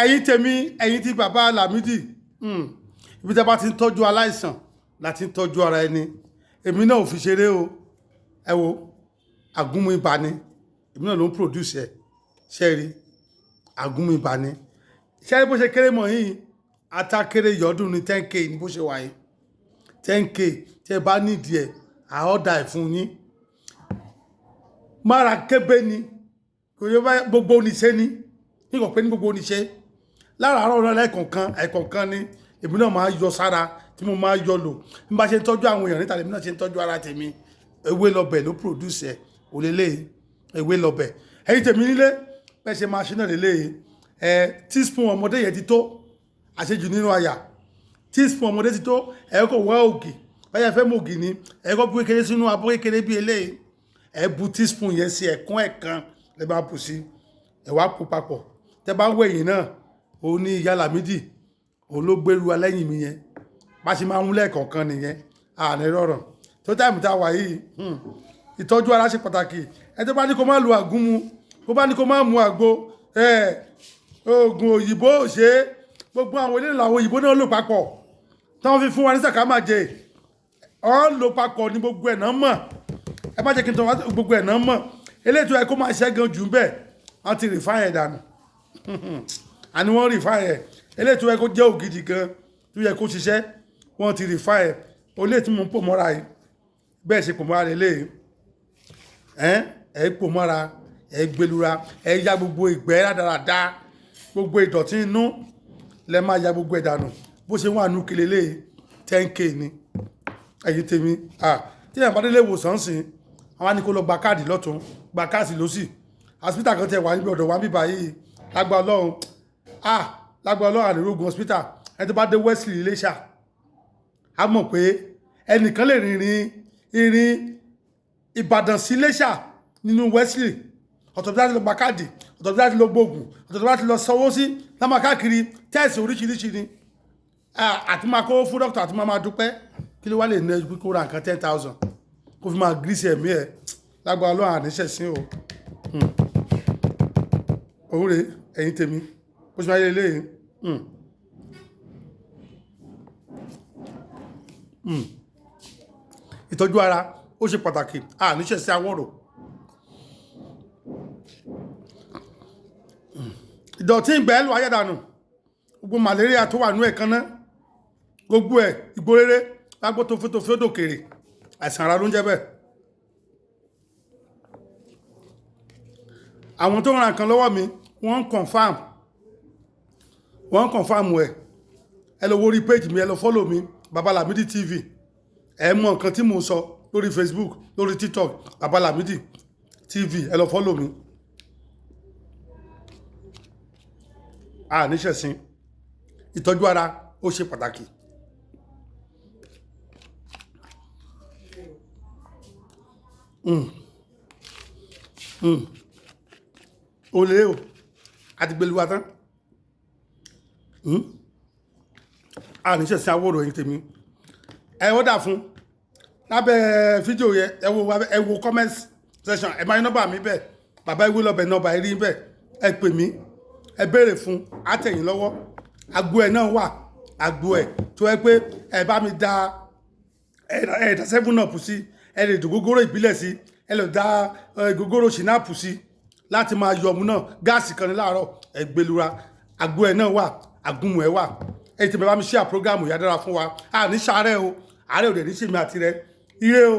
Ẹ̀yin tèmi, ẹ̀yin tí bàbá Lámídì, ibi tí a bá ti ń tọ́jú aláìsàn la ti ń tọ́jú ara ẹni. Èmi náà ò fi ṣeré o. Ẹ wo, àgúnmu ibà ni, èmi náà ló ń produce ẹ̀. Ṣe rí, àgúnmu ibà ni. Ṣe rí bó ṣe kéré mọ̀ yìí? Atákéré yọdún ní 10K ní bó ṣe wà yìí, 10K. Tí ẹ bá nídìí ẹ̀, àọ́dà ẹ̀ fún yín. Mára kébé ni, kò yẹ bá gbogbo oníṣẹ́ ni, nígbà pé ní gbogbo oníṣẹ́ láràárọ̀ náà, lẹ́ẹ̀kọ̀ọ̀kan ẹ̀kọ̀ọ̀kan ni èmi náà máa yọ sára tí mo máa yọ lò. Bí bá ṣe ń tọ́jú àwọn èèyàn níta, lèmi náà ṣe ń tọ́jú ara tèmi. Ewé lọbẹ̀ ló produce ẹ̀ òlélẹ̀, ewé lọbẹ̀. Ẹ̀yin tèmi nílé, bẹ́ẹ̀ ṣe máa ṣe náà lélẹ̀. Ẹ̀ teaspoon ọmọdé yẹn ti tó àṣejù nínú àyà. Teaspoon ọmọdé ti tó. Ẹ̀ kò wá ògì báyà fẹ́ mú ògì ni, ẹ̀ kọ́ bu kékeré sínú abọ́ kékeré bí eléyìí. Ẹ̀ bu teaspoon yẹn sí, ẹ̀kún ẹ̀kan lè bá bù sí, ẹ̀ wá kó papọ̀. Tẹ́ bá ń wẹ̀yìn náà, òun ní ìyá Lámídì, òun ló gbèrú alẹ́yìn mi yẹn. Bá ṣe máa ń lẹ́ẹ̀kọ̀ọ̀kan nìyẹn, àní rọrùn tó. Time tá a wà yìí, ìtọ́jú ara ṣe pàtàkì. Ẹ tó bá ní kó má lu àgúnmu, kó bá ní kó má mu àgbo, oògùn òyìnbó ò ṣe é. Gbogbo àwọn eléyìí làwọn òyìnbó náà lò papọ̀ tí wọ́n fi fún wa ní sàkámàjẹ. Ọ̀ lò papọ̀ ní gbogbo ẹ̀ náà mọ̀. Ẹ má jẹ́ kí n tọ́ wá, gbogbo ẹ̀ náà mọ̀. Eléyìí tó yẹ kó máa ṣẹ́ gan jù bẹ́ẹ̀, wọ́n ti refine ẹ̀ dànù. Àní wọ́n refine ẹ̀. Eléyìí tó yẹ kó jẹ́ ògidì gan, tó yẹ kó ṣiṣẹ́, wọ́n ti refine ẹ̀. Olè tí mo ń pò mọ́ra yìí, bẹ́ẹ̀ ṣe pò mọ́ra lélẹ́yìí. Ẹ̀ ẹ̀ pò mọ́ra, ẹ̀ gbẹlura, ẹ̀ ya gbogbo ìgbẹ́ rádaràda, gbogbo ìdọ̀tí inú lẹ máa ya gbogbo ẹ̀ dànù. Bó ṣe wà nù kele lé, 10K ni. Ẹ̀yin tèmi, tí èèyàn bá délé ìwòsàn sìn, àwọn á ní kó lọ gba káàdì lọ́tún, gba káàdì lọ́sì. Hospital kan tẹ̀ wá níbi ọ̀dọ̀ wa bíbá yìí, lágbà Ọlọ́run, lágbà Ọlọ́run, ànírógun hospital. Ẹni tó bá dé Wesley Iléṣà á mọ̀ pé ẹnìkan lè rìnrìn ìrìn Ìbàdàn sí Iléṣà nínú Wesley. Ọ̀tọ̀ bí láti lọ gba káàdì, ọ̀tọ̀ bí láti lọ gbóògùn, ọ̀tọ̀ bí láti lọ sanwó sí lámà káàkiri, test oríṣiríṣi ni àti máa kó fún dókítà, àti máa máa dúpẹ́. Kí ló wá lè ná kó ra nǹkan 10,000 kó fi máa grease ẹ̀mí ẹ̀? Lágbára Ọlọ́run, àníṣẹ̀sín o. Òun rèé, ẹ̀yin tèmi, bó ṣe máa yẹ eléyìí. Ìtọ́jú ara ó ṣe pàtàkì. Àníṣẹ̀sí awọ́rò. Ìdọ̀tí ìgbẹ́ ló ayédànù, gbogbo malaria tó wà nú ẹ̀ kan náà, gbogbo ẹ̀ ìgbóréré lágbó tó fótó dòkèrè. Àìsàn ara ló ń jẹ́ bẹ́ẹ̀. Àwọn tó ń ra nǹkan lọ́wọ́ mi, wọ́n ń confirm, wọ́n ń confirm ẹ̀. Ẹ lọ wo orí page mi, ẹ lọ follow mi, Baba Lamidi TV. Ẹ mọ nǹkan tí mò ń sọ lórí Facebook, lórí TikTok, Baba Lamidi TV, ẹ lọ follow mi. A níṣẹ̀sìn, ìtọ́jú ara ó ṣe pàtàkì. Ó lé o, àti gbẹlúwa tán. A níṣẹ̀sìn awọ́rò. Ẹ̀yin tèmi, ẹ ó dà fún lábẹ́ fídíò yẹn. Ẹ wo, ẹ wo comment section, ẹ máa ní nọ́mbà mi bẹ́ẹ̀. Bàbá ìwé lọ́bẹ̀, nọ́mbà ẹ rí bẹ́ẹ̀. Ẹ pè mí, ẹ béèrè fún àtẹ̀yìn lọ́wọ́. Agbo ẹ̀ náà wà, agbo ẹ̀ tó ẹ pé ẹ bá mi da ẹ da 7 Up sí, ẹ lè dùn gógóró ìbílẹ̀ sí, ẹ lè da gógóró ṣìnáàpù sí láti máa yọ ọmú náà, gáàsì kan ní láàárọ̀, ẹ gbẹlura. Agbo ẹ̀ náà wà, àgúnmu ẹ̀ wà. Ẹ ti bá mi share program yà dára fún wa. A ní sàárẹ̀ o, àárẹ̀ ò dẹ̀ ní sèmi àti rẹ. Ire o.